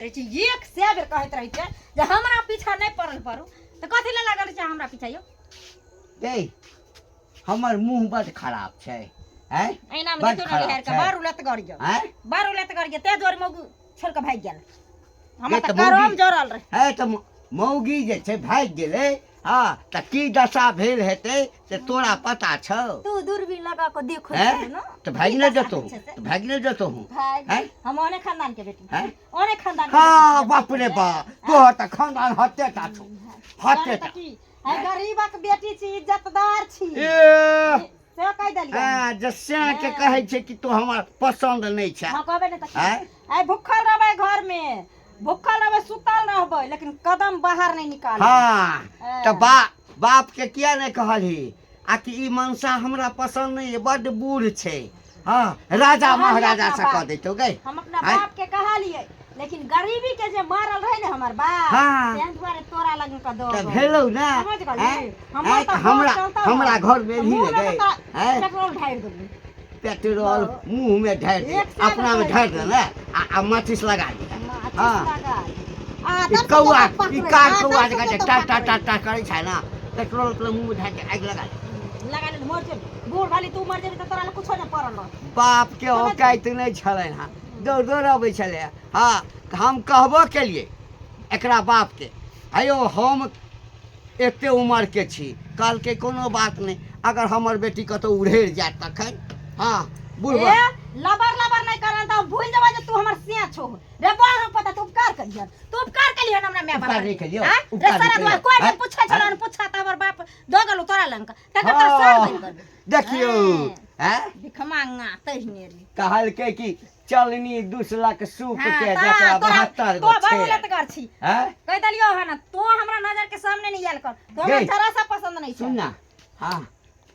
रहै छी, एक सए बेर कहैत रहै छै जे हमरा पीछा नहि पड़ल पड़ू, तऽ कथी लए लागल छै हमरा पीछा यौ? ए, हमर मुंह बड खराब छै, हैं? एना मे बड देखियौ ने, खराब बिहार के छै। बड़ उलत गर यौ, हैं? बड़ उलत गर यौ, ताहि दुआरे मौगी छोड़ि कऽ भागि गेल हमर। ये तऽ तऽ मौगी- करम जरल रहै। है तऽ मौगी जे छै भागि गेलै। हँ, तऽ की दशा भेल हेतै से तोरा पता छौ? तू दूरबीन लगा कऽ देखो हैं? छौ ने। तऽ भागि की नहि दशा जेतौ? होइ छै से? तऽ भागि नहि जेतौ? भागि हैं? हम ओने खानदान के बेटी, हैं? ओने खानदान के हँ बेटी। बाप रे बाप, तोहर तऽ खानदान हते टा छौ, हते जाने टा। तऽ की है, गरीबक बेटी छी, इज्जतदार छी। ए से कहि देलियै। हँ, जे सैं के कहै छै कि तू हमर पसन्द नहि छै। हँ, कहबै ने तऽ की? आँय? आइ भूखल रहबै, घर में भूखल रहबै, सुतल रहबै, लेकिन कदम बाहर नहीं निकालबै। हँ, तऽ हँ। बाप के किया नहि कहलही आ कि ई मनसा हमरा पसन्द नहि अइ, बड्ड बूढ़ छै? हँ, राजा कहलियै महाराजा अपना से बाप। कह दैतौ गै। हम अपना आँय? बाप के कहलियै, लेकिन गरीबी के जे मारल रहे ने हमर बाप, हँ। तेहन दुआरे तोरा लग के दऽ तऽ गेल। भेलौ ने? समझ गेली? आँय? हमर आँय, तऽ तऽ हमरा बाप चलतौ ने। हमरा घर मे तऽ एलही मुँह ने मे गै? तऽ आँय? पेट्रोल ढारि देबू। पेट्रोल मुँह मे ढारि दे। एक साल अपना मे कहै ढारि छी। दे ने आ माचिस लगा दे। माचिस हँ। लगा आ ई दर्शन कौआ जतऽ ई पकड़ै, कार आ कौआ दर्शन जकाँ जे जतऽ टा टा पकड़ै। टा टा करै छै ने, पेट्रोल के मुँह मे ढारि के आगि लगा दे। लगा ले, मर जेबी। बूढ़ भाली तू मर जेबी तऽ तोरा लए कुछो नहि पड़ल रहत। बाप के समझ औकाइत नहि छलनि हँ, दौड़ दौड़ अबै छलै। हँ, तऽ हम कहबो केलियै एकरा बापके, हे यौ, हम एते उमरके छी। कहलकै कोनो बात नहि, अगर हमर बेटी कतहु उड़ेर जायत तखन? हँ, बुढ़बा ए लबर लबर नहि करन तऽ भूल जेबा जे तू हमर सिया छो रे। बा हम पता तू उपकार करियन, तू उपकार कलियन हमरा माय बाप। उपकार नहि केलियौ, आँय? रे उपकार नहि सारा दुआर केलियौ। कोइ आँय? नहि पूछै छलन, पूछा तऽ हमर बाप दऽ गेलौ तोरा लंग तकर तोरा सार बनि गेल। देखियौ। हँ। हैं? भिखमांगा तहिने रे। कहलकै कि चलनी दुसलक सूप हाँ, के ता- जकरा तोरा 72 तो गो बड़ छेद। उलटगर छी। हैं? कहि देलियौ हन, तो हमरा नजर के सामने नहीं आयल कर, तो हमरा गई। जरा सा पसंद नहीं छै। सुन ना, हाँ,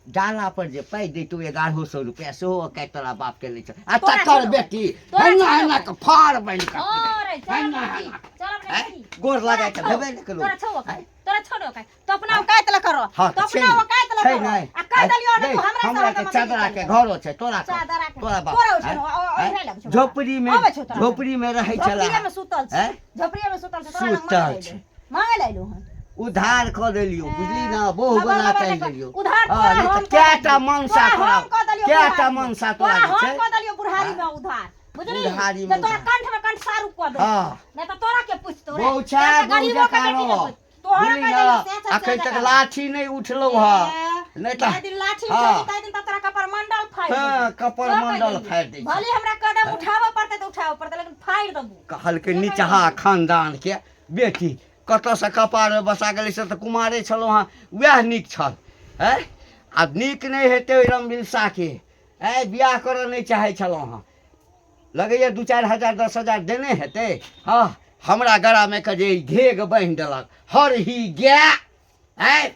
डाला पर जे पाइ दैतौ 1100 रुपया, सेहो औकाति तोरा बाप के नहि छौ आ तोरा तकर छलौ। बेटी तोरा हेना छलौ। हेना के फाड़ बनि कऽ अरे चल हेना अपने हेना। की, चल अपने हैं? की। गोर लगाय तोरा के छौ, भेबे नहि केलौ। तोरा छौ औकात, हैं? तोरा छौ ने औकात, तो अपना औकात ल करो। हाँ, तो तऽ छै अपना ने, औकात ल छै करो। नहि। आ कहि देलियौ ने, गई, तू हमरा हमरा से के मदद चदरा के करी। घरो छै तोरा के? चदरा के तोरा बाप तोरा उठे हैं? ओ- ओ- हैं? ओहिना लगै छौ। झोपड़ी में अबै छौ तोरा। झोपड़ी में रहै छला। झोपड़िए में सुतल छै। हैं? झोपड़िए में सुतल छै, तोरा लग सुतल मांगे छै। लए मांगे लए अयलौ हन। उधार कऽ देलियौ, बुझली ने, बहु लबर बना लबर कऽ नहि कर। देलियौ। उधार हँ, तोरा नहि हम तऽ कऽ कएटा देलियौ। मनसा तोरा तोरा हम कऽ देलियौ कएटा बुढ़ारी में। मनसा तोरा तोरा जे हम छै कऽ देलियौ बुढ़ारी में उधार, बुझली? बुढ़ारी में तऽ तोरा उधार। कंठ में कंठ सारू कऽ देलियौ। हँ। नहि तऽ तोरा के पूछतौ रे? बहु छै, तोरा तऽ बहु गरीबो के जकाँ बेटी नहि रह। पूछ तोहरा। बुझली कहि ने, देलियौ से छै, से अखन तक जकाँ। लाठी नहि उठलौ हँ, नहि तऽ जाहि दिन लाठी हँ। उठेबी ताहि दिन तऽ तोरा कपर मंडल फाड़ि हँ, देबौ। कपर तो कहि मंडल देलियौ। फाड़ि दै छै। भले हमरा कदम उठाबऽ पड़तै तऽ उठाबऽ पड़तै, लेकिन फाड़ि देबौ। कहलकै निचहा खानदान के बेटी कतऽसँ कपारमे बसा गेलै। से तऽ कुमारे छलहुँ हँ, वएह नीक छल। आँय, आब नीक नहि हेतै ओहि रमबिलसाके। आँय, बियाह करऽ नहि चाहै छलहुँ हँ, लगैए 2-4 हजार 10 हजार देने हेतै। हँ, हमरा गरामे के जे ई घेघ बान्हि देलक हर ही गाय। आँय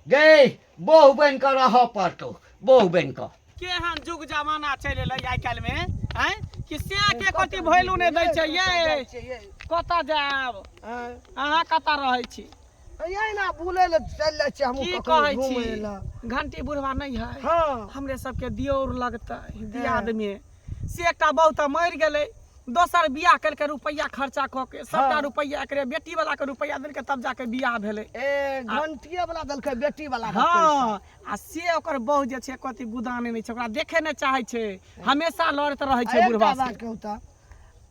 गै, बहु बनि कऽ रहऽ पड़तौ, बहु बनि कऽ। केहन जुग जमाना चलि एलै आइ काल्हिमे, आँय, कि सएह के कथी वैल्यू नहि दै छै ये। कतऽ जायब अहाँ? कतऽ रहै छी? एहिना बुलै लए चलि जाइ छियै हमहूँ की कखनो कहै छी? घुमै लए। घंटी बुढ़वा नहि है? हँ। हमरे सबके दियोर लगतै दियाद मे, से एकटा बहु तऽ मरि गेलै, दोसर बियाह केलकै, रुपैआ खर्चा कऽ के सबटा रुपैआ एकरे बेटी वाला के रुपैआ देलकै, तब जाके बियाह भेलै। ए, घंटिए वाला देलकै बेटी वाला के पैसा। हँ, आ से ओकर बहु जे छै कथी गुदाने नहि छै, ओकरा देखे नहि चाहै छै, हमेशा लड़ैत रहै छै आ बुढ़वा एकटा से। बात कहू तऽ,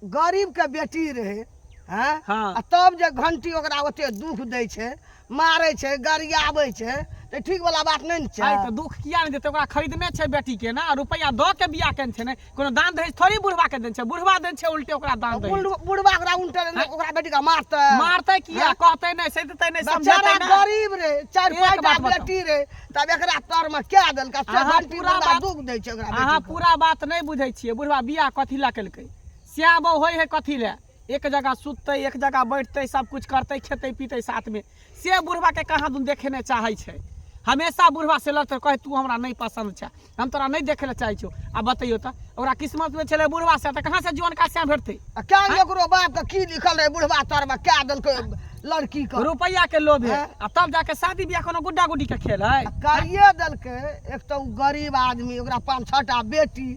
गरीब के बेटी रहै हैं? हाँ। आ तब जे घंटी ओकरा ओते दुख दै छै, मारै छै, गरियाबै छै, तऽ ठीक वाला बात नहि ने छै? आइ तऽ दुख किया नहि देतै? ओकरा खरीदने छै बेटी के ने, रुपैआ दऽ के बियाह केने छै ने, कोनो दान दहेज थोड़ी बुढ़वा के देने छै। बुढ़वा देने छै उल्टे ओकरा दान दहेज। बुढ़वा ओकरा उल्टे ओकरा बेटी के मारतै? मारतै किया? कहतै नहि, सैततै नहि, बेचारा समझेतै नहि। गरीब रे, चारि एक पाँच टा बात बताउ। बेटी रे, तब एकरा तर में क्या देलकै से? अहाँ घंटी पूरा बुढ़वा बात- दुख दै छै ओकरा अहाँ बेटी के। पूरा बात नहि बुझै छियै। बुढ़वा बियाह कथी लए केलकै? श्याम बहु होइ है कथी लए? एक जगह सुततै, एक जगह बैठतै, सब कुछ करतै, खेतै पीतै साथमे। से बुढ़वाके कहाँ दुन देखे नहि चाहै छै, हमेशा बुढ़वा से लड़तै, कहै तू हमरा नहि पसन्द छै, हम तोरा नहि देखै लए चाहै छियौ। आ बतैयौ तऽ, ओकरा किस्मतमे छलै बुढ़वा से, तऽ कहाँ से जुअनका श्याम भेटतै? आ क्या ओकरो बाप के की लिखल रहे, बुढ़वा तर में क्या देलकै लड़की के? रुपैआ के लोभ है। हैं? आ तब जाके शादी बियाह कोनो गुड्डा गुड्डी के खेल है? आ करिए देलकै। एक तऽ ओ गरीब आदमी, ओकरा पाँच छह टा बेटी,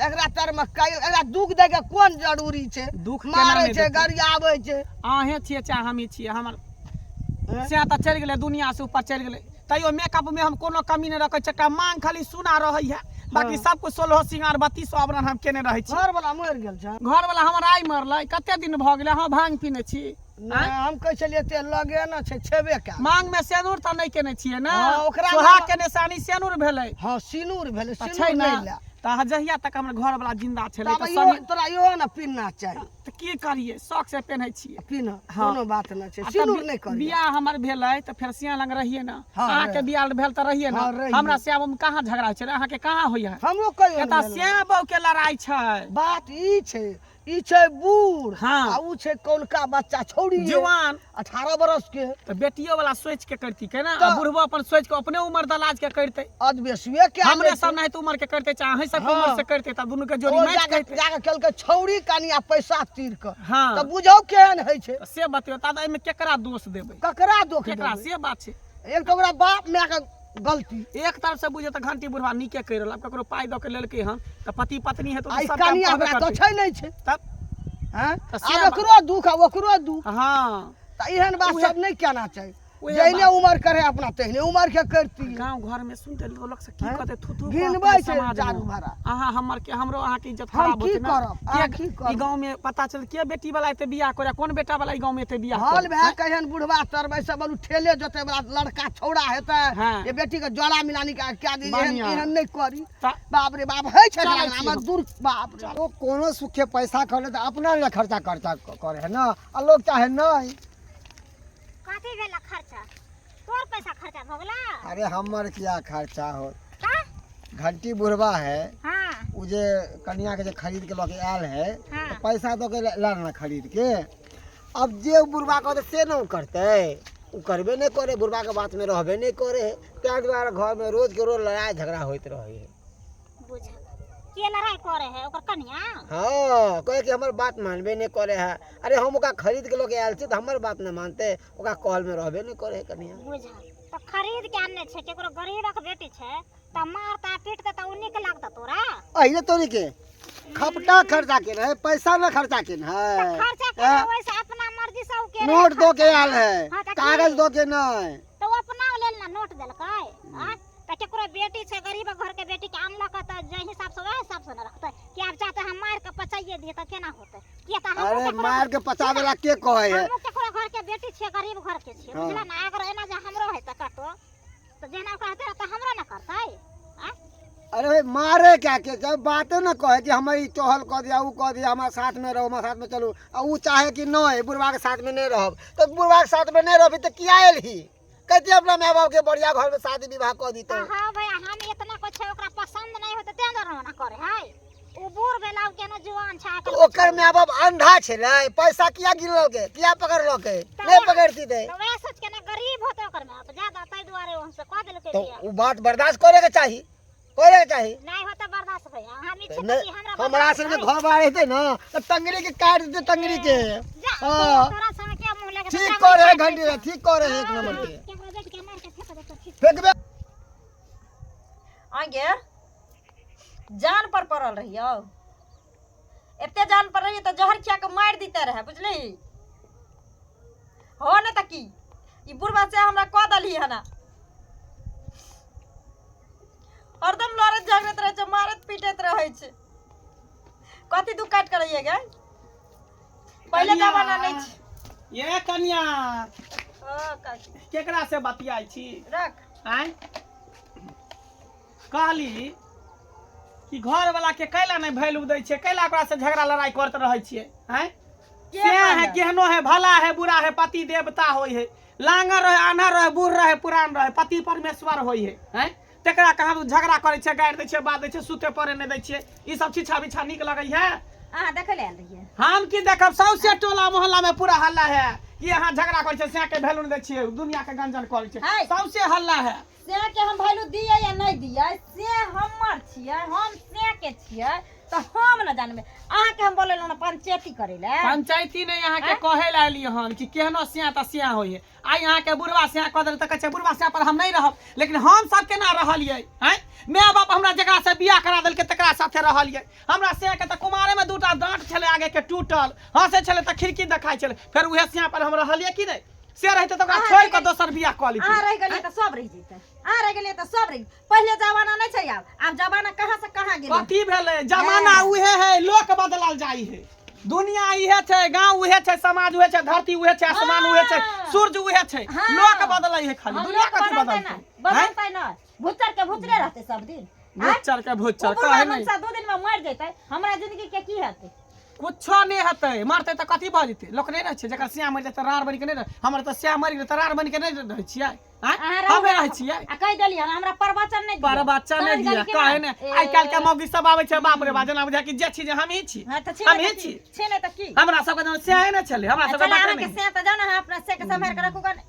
तऽ एकरा तरमे एकरा दुख दैके कोन जरूरी छै? दुख केना मारै नहि छै, देतै? गरियाबै छै। अहें छियै चाहे हमही छियै, हमर हैं? से तऽ चलि गेलै दुनिया से ऊपर चलि गेलै, तैयो मेकअप में हम कोनो कमी नहि रखै छी। एकटा मांग खाली सुना रहै है, बाकी सब कुछ सोलहो सिंगार 32 आवरण हम केने रहै छी। घर वाला मरि गेल छै? घर वाला हमर आइ मरलै, कते दिन भऽ गेलै। अहाँ भांग पीने छी? नहि, हम कहै छलियै एते लगे ने छै, छेबे कयल। मांग में सेनुर तऽ नहि केने छियै ने? हँ, ओकरा सोहाग के निशानी सेनुर भेलै। हँ, सिनूर भेलै। तऽ सिनूर छै ने नहि लए। तऽ जहिया तक हमर घर वाला जिंदा छलै तब तऽ इहो सनी तोरा इहो ने पिन्हना चाही। तऽ की करियै, शौक से पेन्है छियै। पिन्ह। हँ। कोनो बात नहि छै। आ तऽ सिनूर नहि करियै। बियाह हमर भेलै तऽ फेर सिया लग रहियै ने। हँ, अहाँके रहियै। बियाह भेल तऽ रहियै ने? हँ, रहियै। हमरा सिया में कहाँ झगड़ा होइ छै, अहाँके कहाँ होइया? हमरो कहियो एतऽ नहि भेलै। सिया बहू के लड़ाई छै। बात ई छै, ई छै बूढ़, हाँ। आ ऊ छै कौनका बच्चा छौड़ी जुआन 18 बरस के। तऽ बेटियो वाला सोच के करती के ना, आ तऽ- बुढ़बो अपन सोच के अपने उम्र दलाज के करते। अधबेसुए के हमरे सब नहीं उम्र के करते, चाहे अहीं सब हाँ। उम्र से करते, तब दुनू के जोड़ी मैच जाके करते। जाके केलकै छौड़ी कनिया पैसा तीर के। हाँ। तऽ बुझौ केहन होइ छै। तऽ से बतियो तब एहिमे केकरा दोष देबै? ककरा दोख केकरा देबै? से बात छै। एक तऽ ओकरा बाप माय के गलती। एक तरफ से बुझे तऽ घंटी बुढ़वा नीके करि रहल। आब ककरो पाइ दऽ के लेलकै हन तऽ पति पत्नी है तऽ आ ई सब काम कनिया कहबे ओकरा करतै। गछै नहि छै। तब हैं? तऽ से आब बात- एकरो दुख आ ओकरो दुख। हाँ। तऽ एहन बात उहे- सब नहि केना चाही। उहे जहने बात। उमर करे अपना तेहने उमर के करती। गांव घर में सुनते लोग से की हैं? कहते, थू थू घिनबै कहते छै समाज में। चारू भरा। अहाँ हमर के हमरो अहाँ के इज्जत हम खराब की होते ना। करब? अहाँ के की करब? ई गांव में पता चल के बेटी वाला एते बियाह करे, कोन बेटा वाला ई गांव में एते बियाह हल करे? भए कहेन बुढ़वा तरबै सब बलू ठेले जोते वाला लड़का छौड़ा हेतै। हाँ। ये बेटी के जोड़ा मिलानी के क्या दी, एहन बढ़िया। एहन नहि करी। तऽ बाप रे बाप होइ छै चलै एकरा छी हमर हम। दूर बाप रे। ओ कोनो सुखे पैसा खर्च तऽ अपना लए खर्चा खर्चा करे है ना, आ लोग चाहे नहीं। कथी भेल खर्चा? तोर पैसा खर्चा भऽ गेला? अरे हमर किया खर्चा हो? का? घंटी बुढ़वा है। हाँ। उ जे कनिया के जे खरीद के लऽ के आयल है, हाँ। तऽ पैसा दऽ के ला ना खरीद के। अब जे उ बुढ़वा कहतै से ने उ करतै, उ करबे नहि करे, बुढ़वा के बात में रहबे नहि करे है, ताहि दुआरे घर में रोज के रोज लड़ाई झगड़ा होइत रहे है। बुझल के लड़ाई करे है? ओकर कनिया? हाँ, कहे कि हमर बात मानबे नहि करे है। अरे हम ओकरा खरीद के लऽ के आयल छी तऽ हमर बात नहि मानतै? ओकरा कहल में रहबे नहि करे है कनिया। बुझल तऽ खरीद के आनने छै, केकरो गरीबक बेटी छै तऽ मारता पीटता तऽ उ नीक लागता तोरा? अहिने तोरी के खपटा खर्चा के है, पैसा न खर्चा के है। तऽ खर्चा के हाँ। ओइसे अपना मर्जी से उ के नोट दो के आयल है। हाँ, तऽ की? कागज दो के नहीं। तऽ उ अपना लेल ना नोट देलकै? आँय, तऽ केकरो बेटी छै, गरीब घर के बेटी के आनलक तऽ जे हिसाब से वएह हिसाब से ने रखतै कि आब चाहते हम मारि के पचाइए दिए तऽ केना होतै? किया तऽ हमहूँ अरे केकरो मार के पचावे ला के कहे है? हमहूँ केकरो घर के बेटी छियै, गरीब घर के छियै। हाँ। बुझल ने, अगर एना जे हमरो हेतै कतौ तऽ जेना ओकरा हेतै तऽ हमरो ने करतै? आँय? अरे भाई मारे क्या के, जब बाते न कहे कि हमर ई चहल कऽ दिया, ऊ कऽ दिया, हमारे साथ में रहो, हमारे साथ में चलू, आ ऊ चाहे कि नहीं बुढ़वा के साथ में नहीं रहब, तो बुढ़वा के साथ में नहीं रहबी तो किया एलही? कहती अपना माय बाप के बढ़िया घर में शादी विवाह कऽ दीते। तऽ हाँ भैया, हम इतना कुछ है ओकरा पसंद नहीं होते तें दुआरे ओना करे है। उ बूढ़ भेला, उ केनो जुआन छै आइ तो काल्हि। ओकर माय बाप अंधा छलै, पैसा किया गिनलकै, किया पकड़लकै? तऽ नहीं पकड़ती ते तऽ वएह सोच के ने गरीब होते ओकर माय बाप ज्यादा, ताहि दुआरे ओ हमसे कह देलकै तो बियाह। ऊ बात बर्दाश्त करे के चाही, करे के चाही। नहीं होते बर्दाश्त भैया, हम ई तऽ छी नहि कि हमरा हमरा बर्दाश्त सबके नहीं। घर बार हेतै ने तऽ टंगरी के काटि देतै, टंगरी के। जा, हाँ। तोरा संग के मुँह लेके ठीक तऽ करे है काटि घंटी देतौ। ठीक करे है एक नंबर के। केकरो बेटी के मारि के फेंक देतौ, ठीक। फेंकबे। आगे जान पर पड़ल रहियौ, एते जान पर रहियै तऽ जहर खिया के मारि दिते रहे, बुझली हो ने? तऽ की ई बुढ़बा से हमरा कऽ देलही हना? हरदम लड़ैत झगड़ैत रहै छै, मारैत पीटैत रहै छै। कथी दुख काटि के रहियै गे? पहिले कनिया। जमाना नहि छै। ये कनिया। ओ काकी। केकरा से बतियाइ छी? रख। आँय, कहली कि घर वाला के कैला नहि वैल्यू दै छियै, कैला ओकरा से झगड़ा लड़ाई करते रहै छियै? आँय, के से है कहलक? केहनो है, भला है बुरा है, पति देवता होइ है। लांगर रहे, आन्हर रहे, बूढ़ रहे, पुरान रहे, पति परमेश्वर होइ है। आँय, तकरा कहाँ झगड़ा करै छियै, गारि दै छियै, बात दै छियै, सुते पड़े नहि दै छियै? ई सब छिछा बिछा नीक लगै है? अहाँ देखै लए आयल रहियै? हम की देखब, सौंसे टोला मोहल्ला में पूरा हल्ला है कि अहाँ झगड़ा करै छियै, सैं के वैल्यू नहि दै छियै, दुनिया के गंजन करै छियै। है। सौंसे हल्ला है। से के हम वैल्यू दियै या नहि दियै से हमर छियै, हम से के छियै, तऽ हम न जानबै। अहाँके हम बोलेलहुँ ने पंचायती करै लए। पंचायती नहि, अहाँके कहै लए एलियै हन कि केहनो सिया तऽ सिया होइ है। आइ अहाँके बुढ़वा सिया कऽ देल तऽ कहै छै बुढ़वा सिया पर हम नहि रहब, लेकिन हम सब केना रहलियै? आँय, माय बाप हमरा जकरा से बियाह करा देलकै तकरा साथे रहलियै। हमरा सिया के तऽ कुमारे में दूटा दाँत छलै आगे के टूटल, हँसै छलै तऽ खिड़की देखाइ छलै, फेर उहे सिया पर हम रहलियै कि नहि? से रहितै तऽ ओकरा अहाँ छोड़ि रहि कऽ गेलियै। दोसर बियाह कऽ अहाँ लितियै। रहि गेलियै तऽ सब रहि जेतै, अहाँ रहि गेलियै तऽ सब रहि। पहिले जमाना नहि छै आब, आब जमाना कहाँ से कहाँ गेलै। कथी भेलै जमाना? हँ। उहे है, लोक बदलल जाइ है। दुनिया इहे छै, गांव उहे छै, समाज उहे छै, धरती उहे छै, आसमान उहे छै, हँ। सूर्य उहे छै। हँ। लोक बदलै है खाली। हँ, दुनिया लोक कथी बदलतै बदलतै? नहि, बदलतै नहि, भुच्चर के भुच्चरे रहतै सब दिन। आँय? भुच्चर के भुच्चर ओ बुढ़वा कहे नहि। मनसा 2 दिन में मरि जेतै, हमरा जिंदगी के की हेतै? कुछो नहि हेतै। मरतै तऽ कथी भऽ जेतै? लोक नहि रहै छै जकर श्याम मरि जेतै राड़ बनि के नहि रहै? हमर तऽ श्याम मरि गेलै तऽ राड़ बनि के नहि रहै छियै? आँय? अहाँ रहू हमे ने। रहै छियै। आ कहि देलियै हन, हमरा प्रवचन नहि दिअ। प्रवचन नहि समझ दिअ गेली कि कहे नहि? नहि। आइ काल्हि के मौगी सब आबै छै, बाप रे बाप, जेना बुझाय कि जे छी जे हमही छी। हँ तऽ छी नहि हमही तऽ की? छी। छी नहि तऽ की? हमरा सबके जहन स्याहे नहि छलै, हमरा सबके चल बाते अहाँके नहि। से तऽ जाउ ने, अहाँ अपना से के सम्हारि के रखू कने।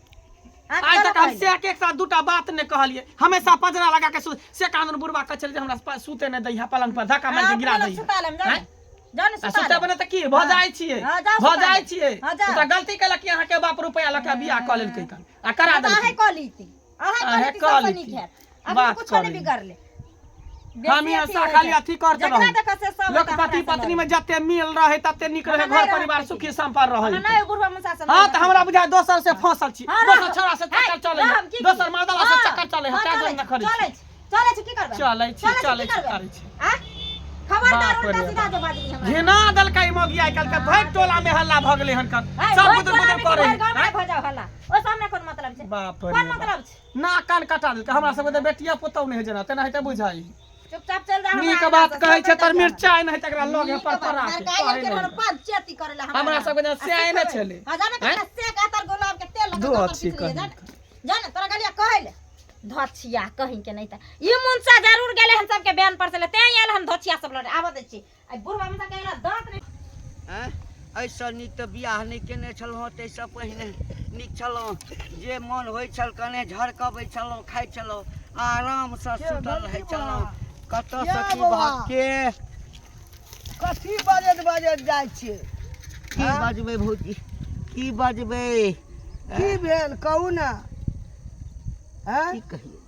अहाँके आइ चलऽ तक हम पहिले। से के एक साथ दूटा बात नहि कहलियै, हमेशा पजरा लगा के से कानून बुढ़बा कहै छलै जे हमरा सुते नहि दैहा, पलंग पर धक्का मारि अहाँ के गिरा अपने लग दैहा। सुता लेब, जाउ ने। आँय? जाउ ने आ सुता सुते लेब। बने तऽ की भऽ हाँ। जाइ छियै? हाँ, जाउ भऽ सुता जाइ लेब। छियै। हाँ, जाउ। ओ तऽ गलती केलक कि अहाँके बाप रुपैआ लऽ के बियाह कऽ लेलकै कन आ करा तऽ अहें देलकै। कऽ लीती, अहें कऽ अहें लीती, कऽ सबसँ नीक लीती। हैत। अखन बात कुछो नहि करी। बिगड़लै। बेसी हमेशा अथी होइ खाली छै। अथी करते जकरा रहू। देखऽ से सब लोक तऽ पति हमरा से पत्नी में लड़ै। जते मिल रहे तते नीक रहे, हमरा घर नहि रहत परिवार पति। सुखी संपन्न रहे। हमरा नहि बुढ़वा मुसा से हाँ तऽ हमरा बुझाय दोसर से फंसल छी। हाँ, दोसर रहब। छोरा से है, चक्कर चले है, रहब की की? दोसर मर्दवा से हाँ, चक्कर चले है, हाँ, तें चलै दुआरे न छी, करै चलै छी। छी, चलै छी, की करबै? चलै छी, चलै चलै की छी, करबै? करै छी। आ? खबरदार बाप उल्टा रे सीधा बाप। जे बाजली हमरा। घिना देलकै मौगी आइ काल्हि के, भरि टोला में हल्ला भऽ गेलै हन कन। है, सब भरि गुदुर टोला गुदुर में कि करै भरि गाँव में है। भऽ जाउ हल्ला। ओहिसँ हमरा कोन मतलब छै? बाप रे कोन बाप। मतलब छै? नाक कान कटा देलकै। हमरा सबके तऽ बेटिया पुतहु नहि है जेना तेना हेतै बुझाइ। चुपचाप चलि जा हमरा नीक अंगना बात से, कहै सब छै तर कहि देलकै। मिरचाइ नहि तकरा लगे नीक पर बात, परा के मरकाइ कहै के नहि। रहल पंचायती करै ला हमरा सबके जेना आ स्याह नहि सिखबै। छलै। हाँ, जाने हैं? ककरा से के अतर गुलाब के तेल लगा दो के अच्छी पीस लिए, कही। जाने जाने तोरा गलिया कहै ले धोछिया कहीं के नहीं त ई मुनसा जरूर गेले हम सबके बयान पर से ले तें आयल हम धोछिया सब लड़े आबऽ दै छी। आई बुढ़वा मुनसा के एकरा दांत नहीं। आँय, एहिसँ नीक तऽ बियाह नहि केने छलहुँ हँ, ताहिसँ पहिने नीक छलहुँ। जे मन होइ छल कने झरकबै छलहुँ, खाइ छलहुँ, आरामसँ के सुतल रहै बंटी छलहुँ। बा? कतऽसँ या की बौआ। भऽ के कथी बजैत बजैत जाइ छियै? की आँय? बजबै भौजी, की बजबै? की भेल कहू ने? आँय? की कहियै?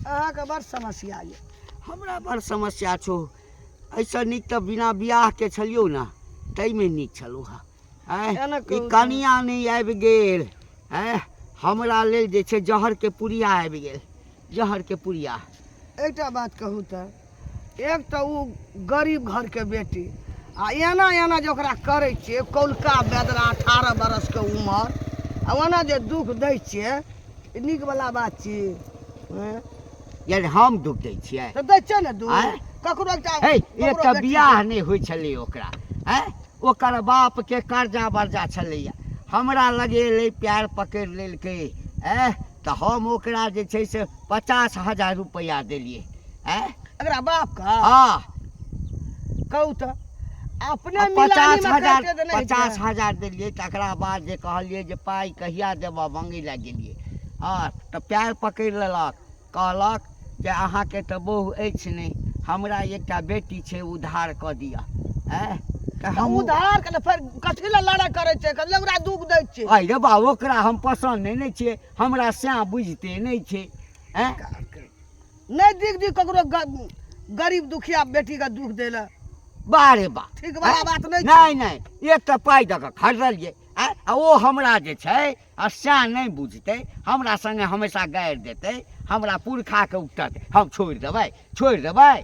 अहाँके बड़ समस्या यऽ। हमरा बड़ समस्या छौ। एहिसँ नीक तऽ बिना बियाहके छलियौ ने, ताहिमे नीक छलहुँ हँ। आँय, एना ई कहू तऽ। कनिया नहि आबि गेल, आँय, हमरा लेल जे छै जहरके पुड़िया आबि गेल, जहरके पुड़िया। एकटा बात कहू तऽ, एक तऽ ओ गरीब घरके बेटी आ एना एना जे ओकरा करै छियै, कौलका बेदरा 18 बरसके उमर, आ ओना जे दुख दै छियै, ई नीक वला बात छी? हँ? यानी हम दुख दै छियै? तऽ दै छियै ने दुख। आँय? ककरो एकटा हे, ककरो एक तऽ बेटी बियाह नहि होइ छलै ओकरा, आँय, ओकर बापके कर्जा बर्जा छलैए। हमरा लग एलै, पएर पकड़ि लेलकै, आँय, तऽ हम ओकरा जे छै से 50,000 रुपैआ देलियै, आँय। एकरा बाप का? हँ। कहू तऽ अपने आ मिलानी 50 मे हजार करिते तऽ नहि 50 हेतै। हजार देलियै। तकरा बाद जे कहलियै जे पाइ कहिया देबऽ, मङ्गै लए गेलियै, हँ, तऽ पएर पकड़ि लेलक, कहलक जे अहाँके तऽ बहु अछि नहि, हमरा एकटा बेटी छै, उधार कऽ दिअ। आँय, तऽ तऽ हम उधार के फेर कथी लए लड़ाइ करै छै? कथी लए ओकरा दुख दै छै? अरे रे बा, ओकरा हम पसन्द नहि ने छियै, हमरा सएह बुझिते नहि छै। आँय, नहि दिख दी ककरो गरीब दुखिया बेटी के दुख दै लए। वाह रे वाह, ठीक वाला आँय? बात नहि छै। नहि नहि, एक तऽ पाइ दऽ कऽ खरीदलियै, आँय, आ ओ हमरा जे छै आ सएह नहि बुझतै, हमरा सङ्गे हमेशा गारि देतै, हमरा पुरखाके उपटतै, हम छोड़ि देबै? छोड़ि देबै?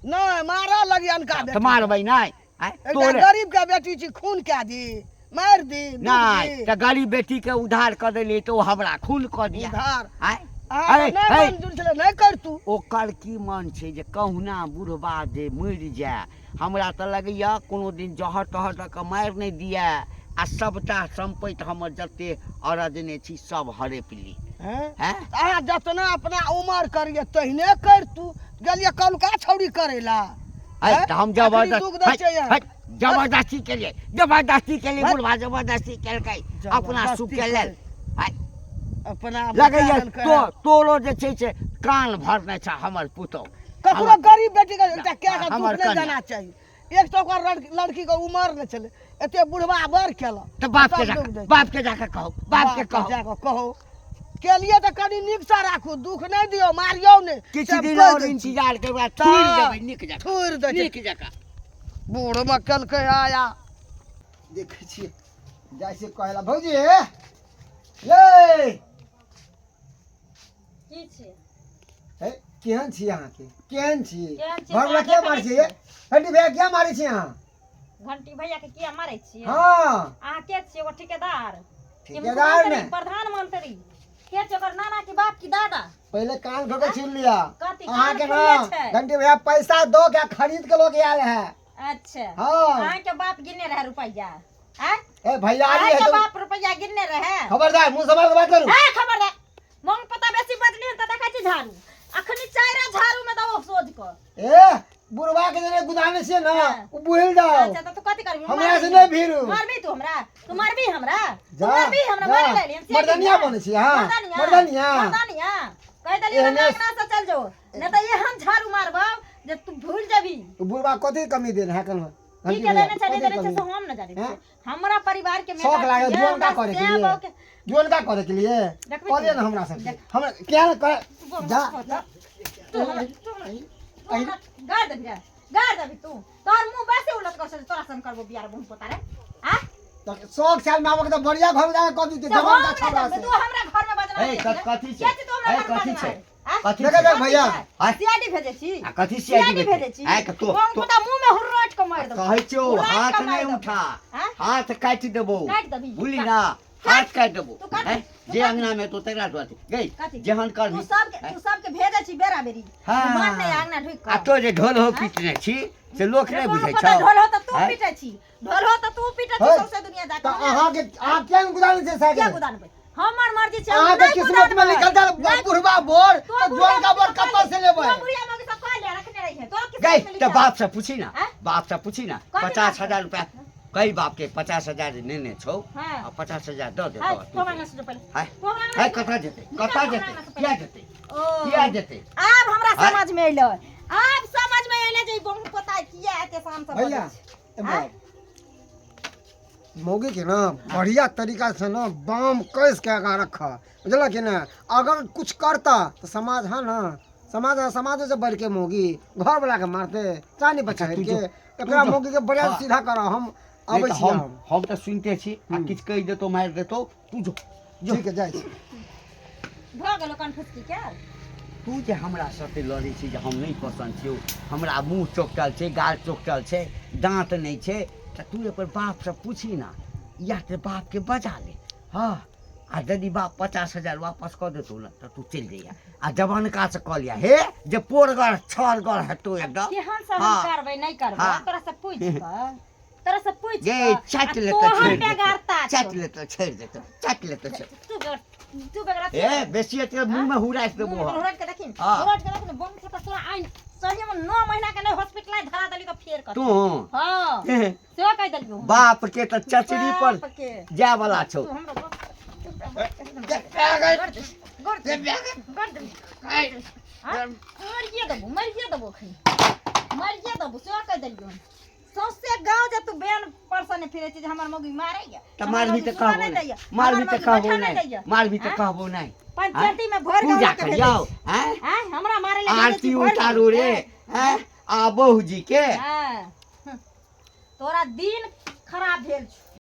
नहि, मारऽ लगी अनका तऽ बेटी के। मारबै नहि, आँय, एकटा तोरे गरीब के बेटी छी, खून कए दी, मारि दी, दुख नहि दी। तऽ गरीब बेटीके उधार कऽ देलियै तऽ ओ हमरा खून कऽ दिया। उधार आँय, अहाँके है, नहि है। मंजूर छलै, नहि करतू। ओकर की मन छै जे कहुना बुढ़बा जे मरि जाय। हमरा तऽ लगैए कोनो दिन जहर तहर दऽ कऽ मारि नहि दिए आ सभटा सम्पति हमर जते अरजने छी सब हड़पि ली। हैं? हैं? तऽ अहाँ जतना अपना उमर करियै तहिने करतू। गेलियै कौलका छौड़ी करै ला। है, हैं? तऽ हम अखनी जबरदस्त दुख दै है, छै यहाँ। है, जबरदस्ती केलियै, जबरदस्ती केलियै। है। बुढ़बा जबरदस्ती केलकै अपना जबरदस्ती सुखके लेल। करै। है, अपना लगैए बचा लेलकै। तो तोरो जे छै से कान भरने छ हमर पुतहु। ककरो गरीब बेटी के एकटा कए के हमर दुख नहि कन्या। देना चाही। एक तऽ ओकर लड़की के उमर नहि छलै, एते बुढ़वा बड़ केलक। तऽ बाप के सब जाके दुख दै छै। बाप के जाके कहू, बाप के कहू। जाकऽ कहू केलिए तऽ कनि नीकसँ राखू, दुख नहि दियौ, मारियौ नहि। किछु से हम दिन कहि आओर दै छी। इंतजार के बाद तऽ थूरि देबै नीक जकाँ, थूरि दै छै। नीक जकाँ। बूढ़मे केलकै आया। देखै छियै, जाइ छियै कहै लए। भौजी ये की छियै? हे, केहन छी अहाँके? केहन छी? केहन छी? घरवला तोरा किया देखै मारै नहि छियै? हटी भैया, किया मारै छी अहाँ? घंटी भैया के किया मारै छियै? हँ। अहाँ के छियै? एगो ठेकेदार कि ठेकेदार मुख्यमंत्री, ने। प्रधानमंत्री के छियै? ओकर नाना की बाप की दादा? पहिले कान खोल के छीन लिया। कथी कान अहाँके ना खुलले छै? घंटी भैया पैसा दो के खरीद के लोग आयल है। अच्छा। हाँ। अहाँ के बाप गिनने रहे रुपैया? आँय? ए भैयारी अहाँ है के तो बाप रुपैया गिनने रहे? खबरदार, मुंह संभाल के बात करू। ए खबरदार, मोंग पता बेसी बजली त देखै छी झाड़ू, अखनी चाइरा झाड़ू में दबो सोझ क। ए बुढ़वा के जे गुदाने छियै ना, हाँ। उ बुझल जाओ। अच्छा, त तू कथी करबी? हमरा से नहीं भीरू। मारबी तू हमरा? तू मारबी हमरा? तू जा, मारबी हमरा? जा। मारे ले हम। मर्दनिया बनै छी अहाँ? मर्दनिया, मर्दनिया। मर्दनिया कह देली एहने- हमरा अंगना से चल जो, नहीं त ये हम झाड़ू मारबो जे तू भूल जेबी। उ बुढ़वा कथी कमी देन है कन? की के देने छै, नहीं देने छै से हम न जानै हैं? छियै। हमरा परिवार के शौक मेटर लागल छियै, जुआन का हमरा करे के सएह लिए। बहू के- जोन का करे के लिए देखबै कहलिए तू। ना हमरा सबके, हमरा किया ने करे? तू हमरा जा। कहत, तू हमरा तू हमरा गाड़ देबही रे, गाड़ देबही तू। तोहर मुँह वैसे उलट कर छै, तोरा संग करबो बियाह बहु पोता रे। आ? तऽ शौक साल में आबक तऽ बढ़िया घर में जाके कऽ देतै से हम जवान का नहि छौड़ा जानबै, से। तू हमरा घर में बजना ए, कथी छै? के छी तू हमरा ए, घर में कथी बजना छै? है? आ? कथी देखा छै? देख भैया। आँय? सीआईडी भेजै छी। आ कथी सीआईडी सीआईडी भेजै छी। आँय, तो बहु तो पोता मुँह में हुर्रट के मारि देबौ। कहै छियौ, हुर्राटि हाथ के मारि नहि देबौ। उठा। आँय? हाथ काटि देबौ। काटि देबही। बुझली काट। ना, हाथ काटि देबौ। तू काट। हैं? तू जे काट। अंगना में तो तकरा दुआरे गई कथी? जेहन तू करबी। सबके, तू सबके भेजै छी बेरा बेरी। हाँ। मान नहि अंगना ढुकि आ कऽ। तो जे ढोल हो पीटने छी से लोक नहि बुझै पता छौ। ढोल हो तऽ तू आँय? पीटै छी, ढोल हो तऽ तू पीटै छी। है? सौंसे दुनिया जा तऽ कऽ अहाँके अहाँ किया ने गुदानै छै किया साइकिल? गुदानबै? हमर मर्जी छै, हम अहाँके नहि किस्मत में गुदानबै। लिखल छल नहि, बुढ़वा बोर, तोर तऽ बुढ़िया जोन का बोर मौगी सब कतऽ से लेबै? तोर बुढ़िया मौगी सब कह ले रखने रही है, तोर किस्मत गई में तऽ लिखल। बाप से पूछी ना, आँय? बाप से पूछी ना। कथी पचास बाप से? हजार रुपया कई बाप के 50,000 नेने छौ। हाँ। आ 50,000 दऽ है, देतौ। तू हमरा से पहिले। हाय। तू हमरा हाय, से- कतऽ जेतै? निकल कतऽ हमरा जेतै? से किया पहिले। जेतै? ओ। किया जेतै? आब हमरा आँय? समझ में अइलै, आब समझ में अइलै जे ई बहु पोता किया एते शान से भैया, बजै छै। ए बाप। मौगी के ना बढ़िया तरीका से ना बाम कस के आगा रख, बुझल कि ना? अगर कुछ करता तो समाज है ना, समाज है, समाज से बढ़ के मौगी घर वाला के मारते चानी बचा तू के जो- एकरा तू जो- मौगी के बढ़िया हाँ। सीधा कर, हम नहि अबै तऽ छी। हम हम हम तऽ सुनिते छी आ किछु कहि देतौ, मारि देतौ। तू जो जो। ठीक है, जाइ छी। भऽ गेलो कन्फ्यूज के। तू जे हमरा साथे लड़ै छी जे हम नहि पसन्द छियौ, हमरा मुँह चोकटल छै, गाल चोकटल छै, दाँत नहि छै, तऽ तू एक बेर बापसँ पूछी ना, या तऽ बापके बजा ले। हँ, आ यदि बाप 50,000 वापस कऽ देतौ ने तऽ तू चलि जइहे आ जवानकासँ कऽ लिअ हे जे पोरगर छरगर हेतौ एकदम। केहन से हम हाँ। करबै नहि करबै? हाँ। तोरा से पूछि कऽ, तोरा से पूछि गे कऽ, चाटि आ लेतौ तोहर छोड़ि देतौ, बेगरता छौ। चाटि लेतौ छोड़ि देतौ, चाटि लेतौ छोड़ि। तू बेगरता। ए बेसी एते मुँहमे हुरासि देबो मुँह हम। हुराटि के देखी, हाँ। हुराटि के देखी, बम फूटत तोरा आइन सही में 9 महीना के नहि हॉस्पिटल धरा देली तऽ फेर कथी? तू हाँ, सेहो कहि देलियौ। बाप के तऽ चचरी पर बाप के। जाय वाला छौ। तू हमरा बाप गोर दे, गोर दे, गोर दे। हाँ? मरिए देबो, मरिए देबो एखन, मरिए देबो, सेहो कहि देलियौ। सौंसे गाँव जे तू बेन पर से नहि फिरै छी जे हमर मौगी मारैया, तऽ हमर मारबी मौगी तऽ सुतऽ कहबो नहि नहि, दैया, मारबी हमर तऽ मौगी कहबो बैठऽ नहि नहि, दैया। मारबी तऽ आँय? कहबो नहि। पंचायती में भरि गाँव पूजा लोकके भेजै करियौ छी। आँय? आँय, हमरा मारै लए भेजै छी आरती भरि उतारू गाँव। रे, आँय? आ बहू जी के। हाँ। तोरा दिन खराब भेल छौ।